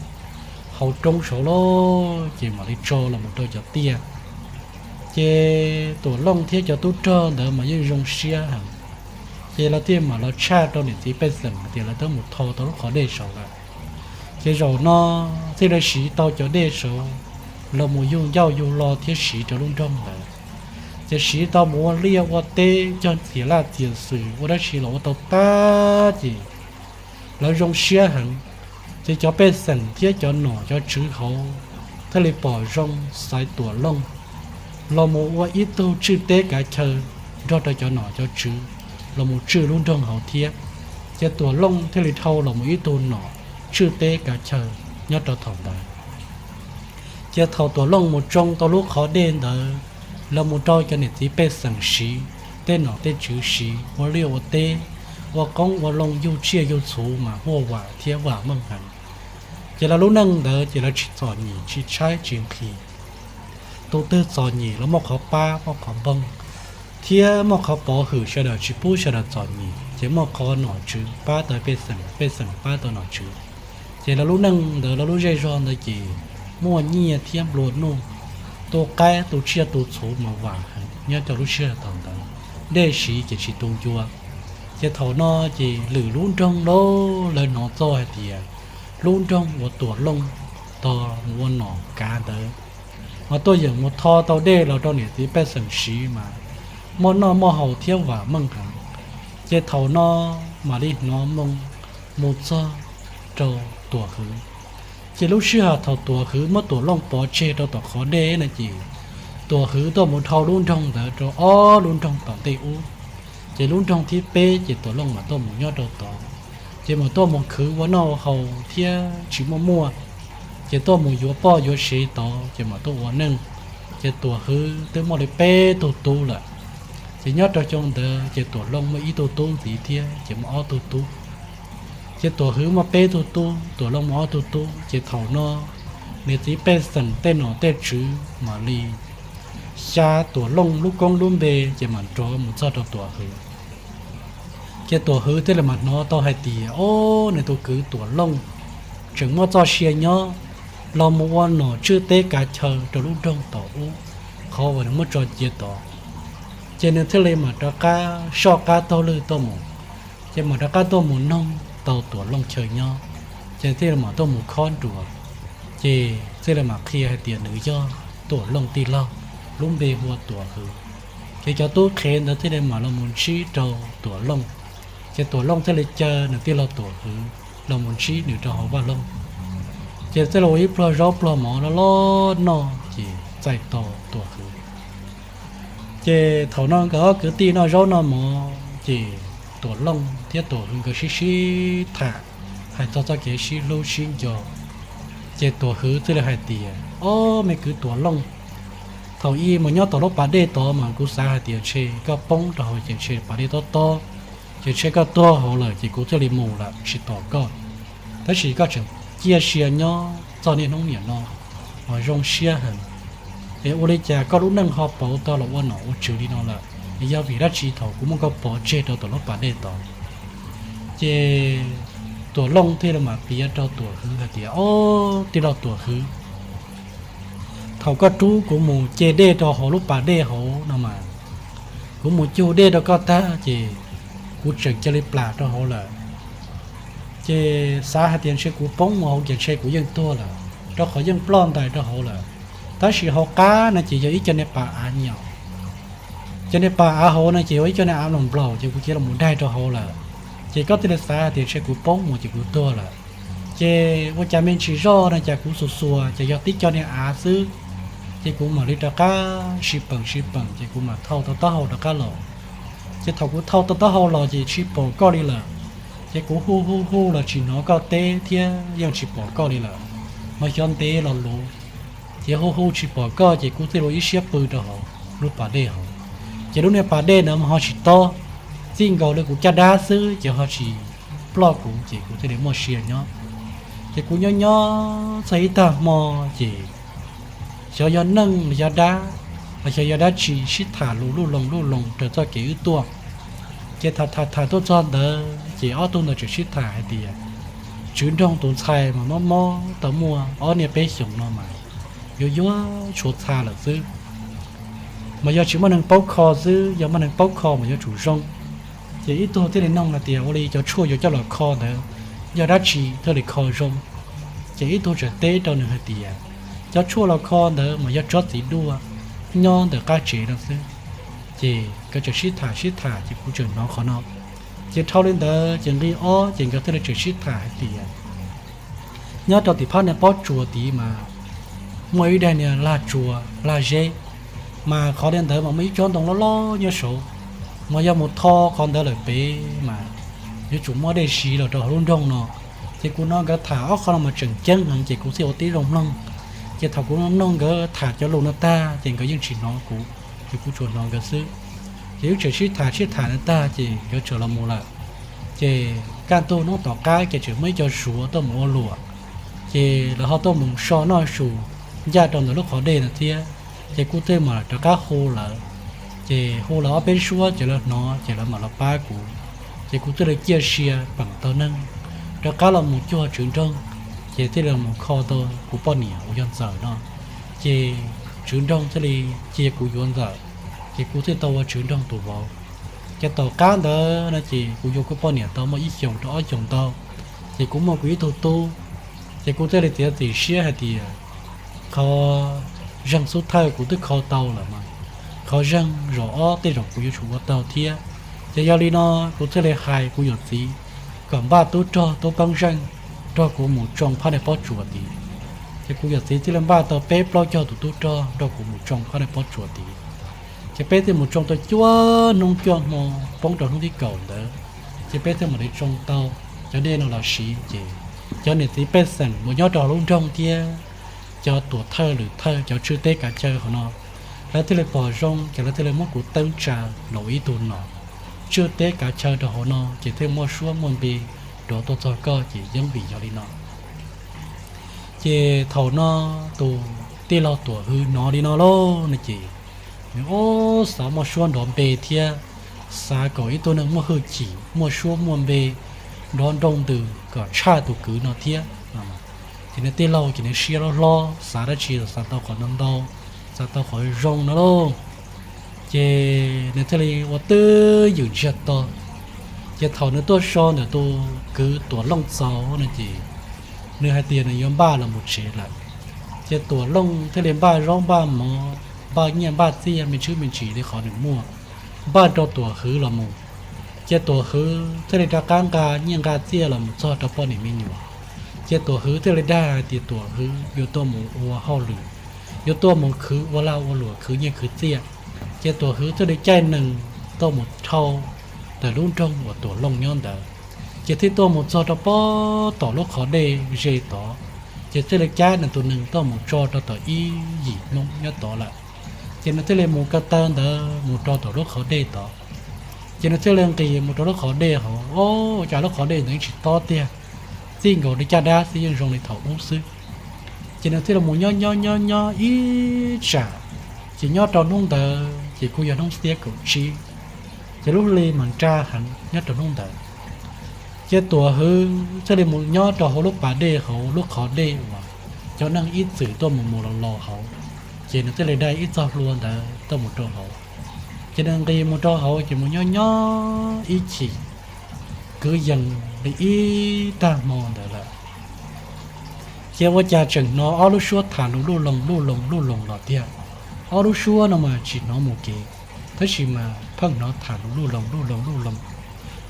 hauv roob saud lawm ces mam li tso los mus rau cov tiaj. Ces Tuam Looj thiab cov tub rog ntawd mas yeej zoo siab heev. Ces lawv thiaj mam los tshaj rau niam txiv pej xeem hais tias lawv twb mus tho tau lub qhov dej saud lawm. Ces zaum no thiaj li siv tau cov dej saud los mus yug ncauj yug lo thiab siv rau lub nroog ntawd. Ces siv tau mus ua liaj ua teb cog txias laj txias xwm ua dab tsi los ua tau tag ces lawv zoo siab heev. Ces cov pej xeem thiab cov nom cov tswv hauv thiaj li pom zoo xaiv Tuam Looj los mus ua ib tug tswj teb kav chaw nrog rau cov nom cov tswv los mus tswj lub nroog hauv thiab. Ces Tuam Looj thiaj li dhau los mus ib tug nom tswj teb kav chaw nyob rau thaum ntawd. Ces thaum Tuam Looj mus tsoo tau lub qhov dej ntawd los mus rau cov niam txiv pej xeem siv, tej nom tej tswv siv ua liaj ua teb, ua qoob ua loo yug tsiaj yug txhu mas huaj vam thiab vam meej heev. Ces lawv lub neej ntawd ces lawv tsis txom nyem tsis tshaib tsis nqhis. Tus twg txom nyem los muaj qhov pab muaj qhov npoog thiab muaj qhov pov hwm sawv daws tsis pub sawv daws txom nyem ces muaj qhov nom tswv pab tau pej xeem, pej xeem pab tau nom tswv. Ces lawv lub neej ntawd lawv lub zej zog ntawd ces muaj nyiaj thiab nplua nuj, tu qaib tu tsiaj tu txhu mas vam heev nyob rau lub sij hawm thaum ntawd. Dej siv ces tsis tu ncua. Ces thaum no ces lwm lub nroog lawv hnov txog hais tias lub nroog uas Tuam Looj tau mus ua nom kav ntawd mas tuaj yeem mus tho tau dej los rau niam txiv pej xeem siv mas muaj noj muaj haus thiab vam meej heev. Ces thaum no mam li hnov moo mus txog rau Tuam Hwv. Ces lub sij hawm thaum Tuam Hwv muab Tuam Looj pov tseg rau tom qhov dej no ces Tuam Hwv tuaj mus dhau lub nroog ntawd rau ob lub nroog tom ntej ub. Ces lub nroog thib peb ces Tuam Looj mam tuaj mus nyob rau tod, ces mam tuaj mus khwv ua noj ua haus thiab tsis muaj muaj, ces tuaj mus yuav poj yuav sev tod ces mam tuaj ua neej. Ces Tuam Hwv twb muaj li peb tug tub lawm. Ces nyob rau xyoo ntawd ces Tuam Looj muaj ib tug tub ntxiv thiab ces muaj ob tug tub. Ces Tuam Hwv muaj peb tug tub, Tuam Looj muaj ob tug tub. Ces thaum no niam txiv pej xeem tej nom tej tswv mam li xya Tuam Looj lub koob lub npe ces mam nrov mus txog rau Tuam Hwv. Ces Tuam Hwv thiaj li mam hnov tau hais tias, o, nws tus kwv Tuam Looj tseem muaj txoj sia nyob los mus ua nom tswj teb kav chaw rau lub nroog tom ub, qhov uas nws muab tso cia tod. Ces nws thiaj li mam rov qab soj qab taug lw tuaj mus, ces mam rov qab tuaj mus noog tau Tuam Looj chaw nyob, ces thiaj li mam tuaj mus khob nruas, ces thiaj li mam qhia hais tias nws yog Tuam Looj tij laug, lub npe hu ua Tuam Hwv. Ces cov tub qhev ntawd thiaj li mam los mus ntsib rau Tuam Looj, ces Tuam Looj thiaj li caw nws tij laug Tuam Hwv los mus ntsib nws rau hauv vaj loog. Ces thiaj li ua ib pluag zaub pluag mov loj loj noj ces txais tos Tuam Hwv. Ces thaum no nkawd ob kwv tij noj zaub noj mov ces Tuam Looj thiab Tuam Hwv nkawd sib sib tham, hais txog txoj kev sib hlub sib nco. Ces Tuam Hwv thiaj li hais tias, o, me kwv Tuam Looj, thaum ub mus nyob tom lub pas dej tod mas kuv xav hais tias ntshe koj poob rau hauv ces ntshe pas dej tob tob, ces ntshe koj tuag hauv lawm ces kuv thiaj li mus lawm tsis tos koj. Tab sis koj tseem ciaj sia nyob txog niaj hnub niam no, mas zoo siab heev. Es ua li cas koj lub neej ho pauv tau los ua nom ua tswv li no lawm? Es yog vim dab tsi thaum kuv muab koj pov tseg rau tom lub pas dej tod? Ces Tuam Looj thiaj li mam piav rau Tuam Hwv hais tias, o, tij laug Tuam Hwv, thaum koj rub kuv mus ce dej rau hauv lub pas dej hauv no mas, kuv mus cug dej rau koj tag ces kuv tseem cia li plam rau hauv lawm. Ces xav hais tias ntshe kuv poob mus hauv ces ntshe kuv yeej tuag lawm, rau qhov yeej ploj ntais rau hauv lawm. Tab sis hauv qab no ces yog ib co niag pas av nyom, ces niag pas av hauv no ces yog ib co niag av nplaum nplaum ces kuv cia li mus daig rau hauv lawm. Ces koj thiaj li xav hais tias ntshe kuv poob mus ces kuv tuag lawm. Ces ua cas me ntsis zoj no cas kuv xuas xuas ces yog tib co niag av xwb. Ces kuv mam li rov qab sib peem sib peem ces kuv mam thau tau taub hau rov qab los. Ces thaum kuv thau tau taub hau los ces tsis pom koj li lawm. Ces kuv hu hu hu los tsis hnov koj teb thiab yeej tsis pom koj li lawm. Mas xyov ntev los luv, ces hu hu tsis pom koj ces kuv thiaj li ua ib siab pw rau hauv lub pas dej hauv. Ces lub niag pas dej ntawd mas ho tsis tob, txij nkaus li kuv caj dab xwb ces ho tsis ploj kuv ces kuv thiaj li muaj sia nyob. Ces kuv nyob nyob txog ib tag hmo ces xyov yog neeg los yog dab, los xyov yog dab tsi sib tham lus luj loos luj loos raws txoj kev wb tuaj. Ces tham tham tham tuaj txog ntawd ces ob tug ntawd tseem sib tham hais tias, Tswv Nroog tus ntxhais mas mob mob tau muaj ob niaj peb xyoos no mas yuav yuav tshuav txha lawm xwb, mas yog tsis muaj neeg paub kho xwb, yog muaj neeg paub kho mas yuav tsum zoo. Ces ib tug thiaj li nug hais tias, Ua li cov tshuaj yuav coj los kho ntawd yog dab tsi thiaj li kho zoo? Ces ib tug tseem teb rau nws hais tias, Cov tshuaj los kho ntawd mas yog tsob txiv duaj nyob ntawm qab tsev no xwb. Ces nkawd tseem sib tham sib tham ces kuv tseem hnov qhov no. Ces dhau li ntawd ces nqi ob ces nkawd thiaj li tseem sib tham hais tias, Nyob rau tim phab niag pob tsuas tid mas muaj ib daim niag lag tsuas lag zeb, mas qhov li ntawd mas muaj ib tsob ntoo loj loj nyob saud, mas yog mus tho qhov ntawd lawm pem mas yuav tsum muaj dej siv los rau hauv lub nroog no. Ces kuv hnov nkawd tham ob qho no mas tseem ceeb heev ces kuv thiaj ua tib zoo mloog. Ces thaum kuv mloog nkawd tham cov lus no tag ces nkawd yeej tsis hnov kuv, ces kuv tsuas hnov nkawd xwb. Ces wb tseem sib tham sib tham no tag ces nkawd tseem los mus lawm. Ces kaj ntug hnub tom qab ces tseem muaj ib co Suav tuaj mus ua luam, ces lawv ho tuaj mus so noj su ncaj rau ntawm lub qhov dej no thiab. Ces kuv thiaj mam rov qab hu lawv, ces hu lawv ob peb suab ces lawv hnov ces lawv mam los pab kuv. Ces kuv thiaj li ciaj sia peem tau neeg rov qab los mus cuag Tswv Nroog, ces thiaj li los mus kho tau kuv poj niam uas yog Ntxawm no. Ces Tswv Nroog thiaj li cia kuv yuav Ntxawm, ces kuv thiaj tau ua Tswv Nroog tus vauv. Ces tom qab ntawd no ces kuv yuav kuv poj niam tau muaj ib xyoos rau ob xyoos ntau, ces kuv muaj kuv ib tug tub. Ces kuv thiaj li txiav txim siab hais tias, qhov zeeg xub thawj kuv twb kho tau lawm mas, qhov zeeg zaum ob tej zaum kuv yuav tsum ua tau thiab. Ces yog li no kuv thiaj li hais kuv yawm txiv kom npaj tub rog tub peeb zeej nrog kuv mus tsoo phab niag pob tsuas tid. Ces kuv yawm txiv thiaj li npaj tau peb plaub caug tus tub rog nrog kuv mus tsoo phab niag pob tsuas tid. Ces peb thiaj mus tsoo tau cuaj hnub cuaj hmo poob rau hnub thib kaum ntawd, ces peb thiaj mam li tsoo tau cov dej no los siv. Ces cov niam txiv pej xeem uas nyob rau hauv lub nroog thiab cov tuam thawj lwm thawj cov tswj teb kav chaw hauv no, lawv thiaj li pom zoo ces lawv thiaj li muab kuv teeb tsa los ua ib tug nom tswj teb kav chaw rau hauv no, ces thiaj muaj suab muaj npe nrov tuaj txog koj ces yeej vim yog li no. Ces thaum no tus tij laug Tuam Hwv hnov li no lauj no ces nws ob xav muaj suab nrov npe thiab xav kom ib tug neeg muaj hwj chim muaj suab muaj npe nrov nroo ntws kom tshaj tus kwv no thiab. Ces nws tij laug ces nws siab hlob hlob xav dab tsi xav tau qhov ntau ntau, xav tau qhov zoo no lauj. Ces nws thiaj li ua twj ywm ntsiag to. Ces thaum nws tuaj so ntawm tus kwv Tuam Looj txaus no ces nws hais tias nws yuav npaj los mus tsev lawm. Ces Tuam Looj thiaj li npaj zaub npaj mov, npaj nyiaj npaj txiaj me ntsis me ntsis li qhov nws muaj, npaj rau Tuam Hwv los mus. Ces Tuam Hwv thiaj li rov qab nqa nyiaj nqa txiaj los mus txog rau poj niam me nyuam. Ces Tuam Hwv thiaj li dag hais tias Tuam Hwv yuav tuaj mus ua hauj lwm, yuav tuaj mus khwv ua lag ua luam khwv nyiaj khwv txiaj. Ces Tuam Hwv thiaj li caij nees tuaj mus dhau ntawm lub nroog uas Tuam Looj nyob ntawd, ces thiaj tuaj mus txog rau pem tom lub qhov dej ze tod. Ces thiaj li caij nws tus nees tuaj mus tso rau tom ib yim Hmoob nyob tod lawm. Ces nws thiaj li mus ko taw ntawd mus rau tom lub qhov dej tod. Ces nws thiaj li nqis mus rau lub qhov dej hauv, o, cas lub qhov dej ntawd yeej tsis tob tiag, txij nkaus li caj dab xwb yeej zoo li thaum ub xwb. Ces nws thiaj li mus nyob nyob nyob nyob ib tsam, ces nyob rau hnub ntawd ces kuj yog hnub xiab kaum tsib, ces lub hli mas nra heev nyob rau hnub ntawd. Ces Tuam Hwv thiaj li mus nyob rau hauv lub pas dej hauv lub qhov dej uas cov neeg ib txwm tuaj mus mus los los hauv, ces nws thiaj li dai ib txoj hlua ntawd tuaj mus rau hauv. Ces nws nqis mus rau hauv ces mus nyob nyob ib chim, kwv yees li ib tag hmo ntawd lawm. Ces ua cas tseem hnov ob lub suab tham lus luj loos luj loos luj loos los tiag. Ob lub suab no mas tsis hnov mus kev, tab sis mas pheej hnov tham lus luj loos luj loos luj loos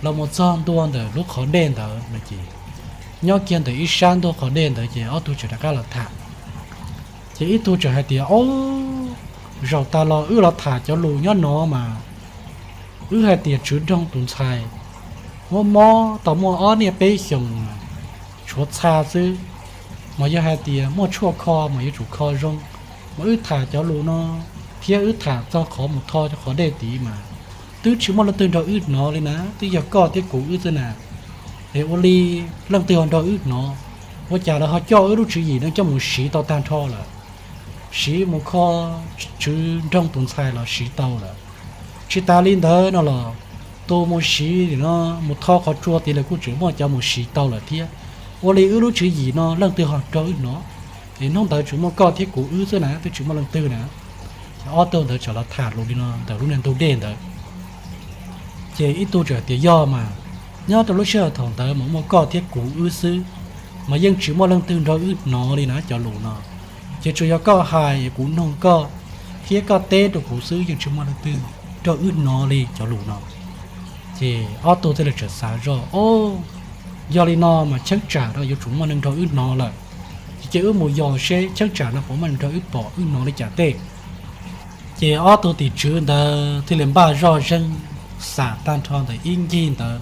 los mus txog ntua ntawm lub qhov dej ntawd no ces, nyob kiag ntawm ib sab ntuj qhov dej ntawd ces ob tug tseem rov qab los tham. Ces ib tug tseem hais tias, O, zaum tas los wb los tham cov lus nyob no mas wb hais tias Tswv Nroog tus ntxhais mob mob tau muaj ob niaj peb xyoos, tshuav txha xwb, mas yog hais tias muaj tshuaj kho mas yuav tsum kho zoo. Mas wb tham cov lus no thiab wb tham txog qhov mus tho cov qhov dej tid mas twb tsis muaj leej twg nrog wb hnov li na, twb yog koj thiab kuv wb xwb na. Es ua li leej twg ho nrog wb hnov? Ua cas lawv ho coj wb lub tswv yim no coj mus siv tau tag nrho lawm, siv mus kho tswv nroog tus ntxhais los siv tau lawm. Tsis tas li ntawd no los, tus mus siv no mus tho qhov tsua tid lawv kuj tseem muaj cov mus siv tau lawm thiab. Ua li wb lub tswv yim no leej twg ho nrog wb hnov? Es hnub ntawd tsuas muaj koj thiab kuv wb xwb na, twb tsis muaj leej twg na. Ob tug ntawd txawm los tham lus li no ntawm lub niag ntug dej ntawd. Ces ib tug txawm tias, yog mas, nyob rau lub sij hawm thaum ntawd mas muaj koj thiab kuv wb xwb, mas yeej tsis muaj leej twg nrog wb hnov li na cov lus no. Ces tsuas yog koj hais es kuv noog koj, thiab koj teb rau kuv xwb, yeej tsis muaj leej twg nrog wb hnov li cov lus no. Ces ob tug thiaj li txawm xav zoj, o, yog li no mas cheeb tsam no yuav tsum muaj neeg nrog wb hnov lawm. Ces cia wb mus yos seb cheeb tsam no puas muaj neeg nrog wb pom wb hnov li cas tej. Ces ob tug tim tswv ntawd thiaj li npaj zoj zeeg, xam tag nrho ntawm ib ncig ntawd,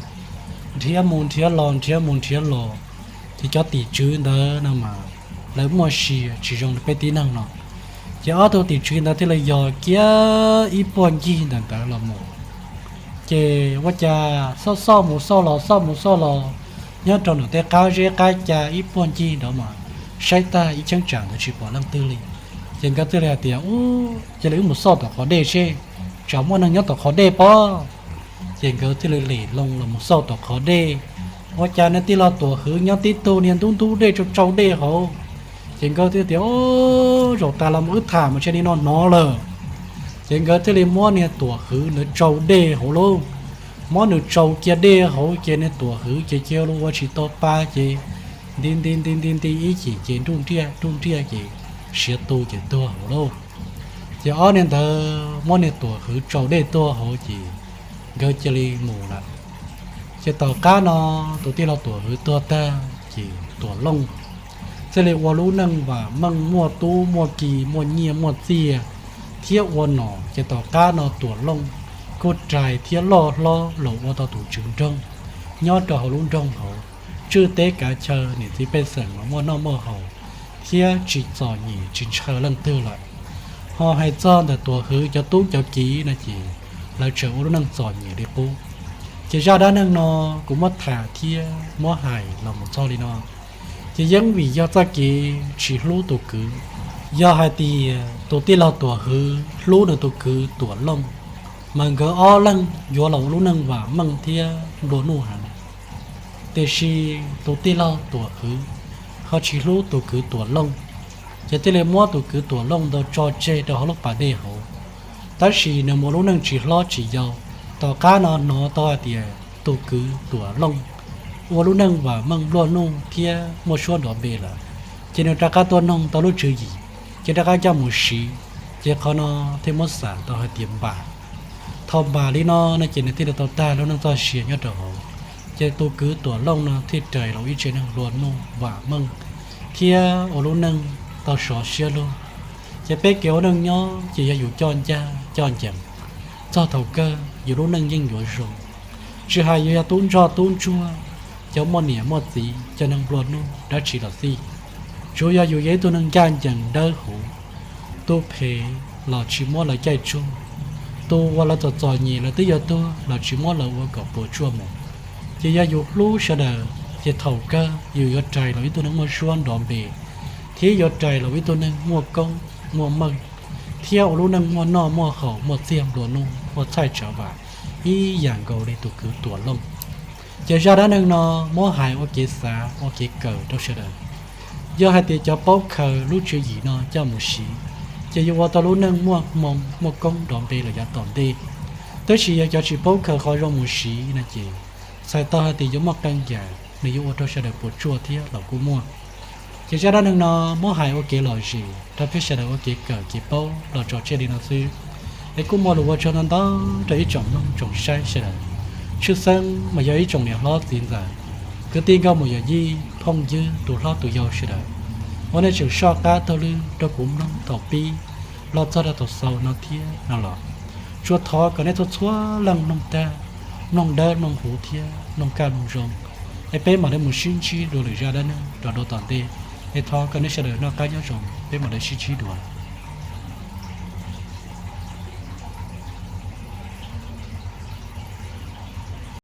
nrhiav mus nrhiav los nrhiav mus nrhiav los. Ces cov tim tswv ntawd no mas lawv muaj sia tsis zoo li peb tib neeg no. Ces ob tug tim tswv ntawd thiaj li yos kiag ib puag ncig ntawm ntawd los mus. Ces ua cas xauj xauj mus xauj los xauj mus xauj los, nyob rau nram tej qab zeb qab ca ib puag ncig nrad mas saib tag ib cheeb tsam ntawd tsis pom leej twg li. Ces nkawd thiaj li hais tias, u, cia li wb mus xauj tom qhov dej seb tsam muaj neeg nyob tom qhov dej pob. Ces nkawd thiaj li lim loo los mus xauj tom qhov dej, ua cas niag tij laug Tuam Hwv nyob tib tug niag ntub ntub dej tsau tsau dej hauv. Ces nkawd thiaj tias, o, zaum tas los mus wb tham mas ntshe li no hnov lawm. Ces nkawd thiaj li muab niag Tuam Hwv ntawd tsau dej hauv lauj. Muab nws tsau kiag dej hauv ces niag Tuam Hwv ces cia li ua tsis tau pa ces nti nti nti nti nti ib chim ces nruj nriaj nruj nriaj ces siav tu ces tuag hauv lauj. Ces ob niag ntawd muab niag Tuam Hwv tsau dej tuag hauv ces nkawd cia li mus lawm. Ces tom qab no tus tij laug Tuam Hwv tuag tag ces Tuam Looj thiaj li ua lub neej vam meej muaj tub muaj ki muaj nyiaj muaj txiaj thiab ua nom. Ces tom qab no Tuam Looj kuj rais thiab loj hlob los ua tau tus tswv nroog nyob rau hauv lub nroog hauv, tswj teb kav chaw niam txiv pej xeem los muaj noj muaj haus thiab tsis txom nyem tsis ntshaw leej twg lawm. Ho hais txog ntawm Tuam Hwv cov tub cov kiv no ces lawv tseem ua lub neej txom nyem li qub. Ces zaj dab neeg no kuv muab tham thiab muab hais los mus txog li no, ces yeej vim yog txoj kev tsis hlub tus kwv. Yog hais tias tus tij laug Tuam Hwv hlub nws tus kwv Tuam Looj, mas nkawd ob leeg yuav los ua lub neej vam meej thiab nplua nuj heev. Tiam sis tus tij laug Tuam Hwv ho tsis hlub tus kwv Tuam Looj, ces thiaj li muab tus kwv Tuam Looj ntawd tso tseg rau hauv lub pas dej hauv. Tab sis nws mus ua lub neej tsis hlob tsis yau. Tom qab no hnov tau hais tias tus kwv Tuam Looj ua lub neej vam meej nplua nuj thiab muaj suab nrov npe lawm, ces nws rov qab tuaj noog tau lub tswv yim, ces rov qab coj mus siv. Ces qhov no thiaj muab xam tau hais tias npam. Thaum npam li no no ces nws thiaj li tau tag lub neej txoj sia nyob rau hauv. Ces tus kwv Tuam Looj no thiaj rais los ib tsev neeg nplua nuj vam meej thiab ua lub neej tau sov siab lug. Ces peb kev ua neej nyob ces yog yus coj ncaj coj ncees, txog thaum kawg yus lub neej yeej yuav zoo. Tsis hais yus yog tub ntsoj tub ntsuag, cov muaj niam muaj txiv, cov neeg nplua nuj dab tsi los xij, tsuav yog yus yog ib tug neeg ncaj ncees dawb huv, tus phem los tsis muab lawv caij tsuag, tus uas lawv txom txom nyem lawv twb yuav tuag los tsis muab lawv ua kom puas tsuaj mus. Ces yog yus hlub sawv daws, ces thaum kawg yus yuav rais los ib tug neeg muaj suab nrov npe, thiab yuav rais los ib tug neeg muaj koob muaj meej, thiab ua lub neej muaj noj muaj haus muaj txiag nplua nuj muaj txhaij tsawv vam ib yam nkaus li tus kwv Tuam Looj. Ces zaj dab neeg no muab hais ua kev xav ua kev kawm rau sawv daws. Yog hais tias cov paub khaws lub tswv yim no coj mus siv, ces yuav ua tau lub neej muaj hmoo muaj koob nrov npe lawm yav tom ntej. Tab sis yog cov tsis paub khaws qhov zoo mus siv no ces txhais tau hais tias yuav muaj qee yam nws yuav ua rau sawv daws puas tsuaj thiab los kuj muaj. Ces zaj dab neeg no muab hais ua kev lom zem rau peb sawv daws ua kev kawm kev paub los tso tseg li no xwb. Es kuj muaj lus ua tsaug ntau ntau rau ib tsoom mloog tsoom saib sawv daws. Tshwj xeeb mas yog ib tsoom niam hlob txiv ntxawm, kwv tij nkauj muam yawm yij phooj ywg tus hlob tus yau sawv daws, uas nej tseem soj qab taug lw rau kuv mloog thaum pib los txog rau thaum xaus no thiab no los, tsuas thov kom nej txhua txhua leej mloog tag, mloog dawb mloog huv thiab mloog kaj mloog zoo, es peb mam li mus sib ntsib dua lwm zaj dab neeg rau dua tom ntej. Es thov kom nej sawv daws noj qab nyob zoo, peb mam li sib ntsib dua.